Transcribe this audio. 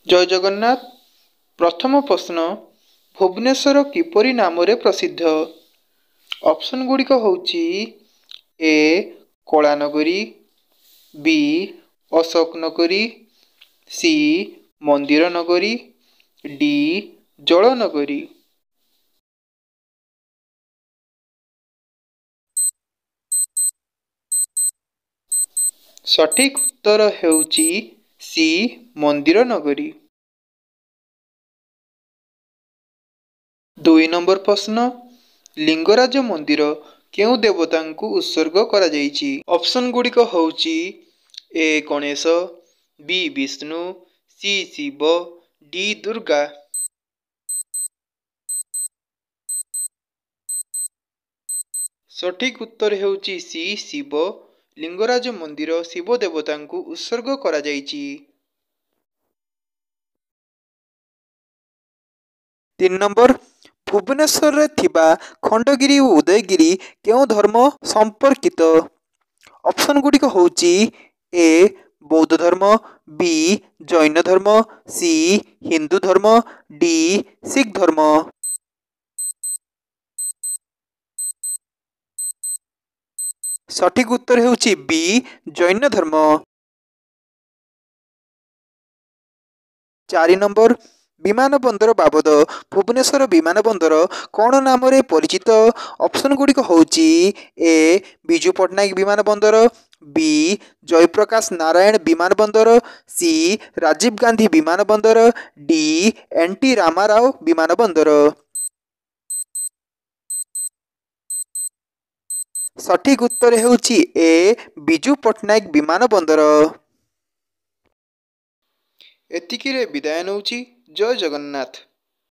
ଜୟ ଜଗନ୍ନାଥ। ପ୍ରଥମ ପ୍ରଶ୍ନ, ଭୁବନେଶ୍ୱର କିପରି ନାମରେ ପ୍ରସିଦ୍ଧ? ଅପସନ୍ ଗୁଡ଼ିକ ହେଉଛି ଏ କଳାନଗରୀ, ବି ଅଶୋକ ନଗରୀ, ସି ମନ୍ଦିର ନଗରୀ, ଡି ଜଳନଗରୀ। ସଠିକ୍ ଉତ୍ତର ହେଉଛି ସି ମନ୍ଦିର ନଗରୀ। 2 ନମ୍ବର ପ୍ରଶ୍ନ, ଲିଙ୍ଗରାଜ ମନ୍ଦିର କେଉଁ ଦେବତାଙ୍କୁ ଉତ୍ସର୍ଗ କରାଯାଇଛି? ଅପସନ୍ ଗୁଡ଼ିକ ହେଉଛି ଏ ଗଣେଶ, ବି ବିଷ୍ଣୁ, ସି ଶିବ, ଡି ଦୁର୍ଗା। ସଠିକ୍ ଉତ୍ତର ହେଉଛି ସି ଶିବ। ଲିଙ୍ଗରାଜ ମନ୍ଦିର ଶିବ ଦେବତାଙ୍କୁ ଉତ୍ସର୍ଗ କରାଯାଇଛି। 3 ନମ୍ବର, ଭୁବନେଶ୍ୱରରେ ଥିବା ଖଣ୍ଡଗିରି ଓ ଉଦୟଗିରି କେଉଁ ଧର୍ମ ସମ୍ପର୍କିତ? ଅପସନ୍ ଗୁଡ଼ିକ ହେଉଛି ଏ ବୌଦ୍ଧ ଧର୍ମ, ବି ଜୈନ ଧର୍ମ, ସି ହିନ୍ଦୁ ଧର୍ମ, ଡି ଶିଖ ଧର୍ମ। ସଠିକ୍ ଉତ୍ତର ହେଉଛି ବି ଜୈନ ଧର୍ମ। 4 ନମ୍ବର, ବିମାନ ବନ୍ଦର ବାବଦ ଭୁବନେଶ୍ୱର ବିମାନ ବନ୍ଦର କ'ଣ ନାମରେ ପରିଚିତ? ଅପସନ୍ ଗୁଡ଼ିକ ହେଉଛି ଏ ବିଜୁ ପଟ୍ଟନାୟକ ବିମାନ ବନ୍ଦର, ବି ଜୟପ୍ରକାଶ ନାରାୟଣ ବିମାନ ବନ୍ଦର, ସି ରାଜୀବ ଗାନ୍ଧୀ ବିମାନ ବନ୍ଦର, ଡି ଏନ୍ ଟି ରାମାରାଓ ବିମାନ ବନ୍ଦର। ସଠିକ୍ ଉତ୍ତର ହେଉଛି ଏ ବିଜୁ ପଟ୍ଟନାୟକ ବିମାନ ବନ୍ଦର। ଏତିକିରେ ବିଦାୟ ନେଉଛି। ଜୟ ଜଗନ୍ନାଥ।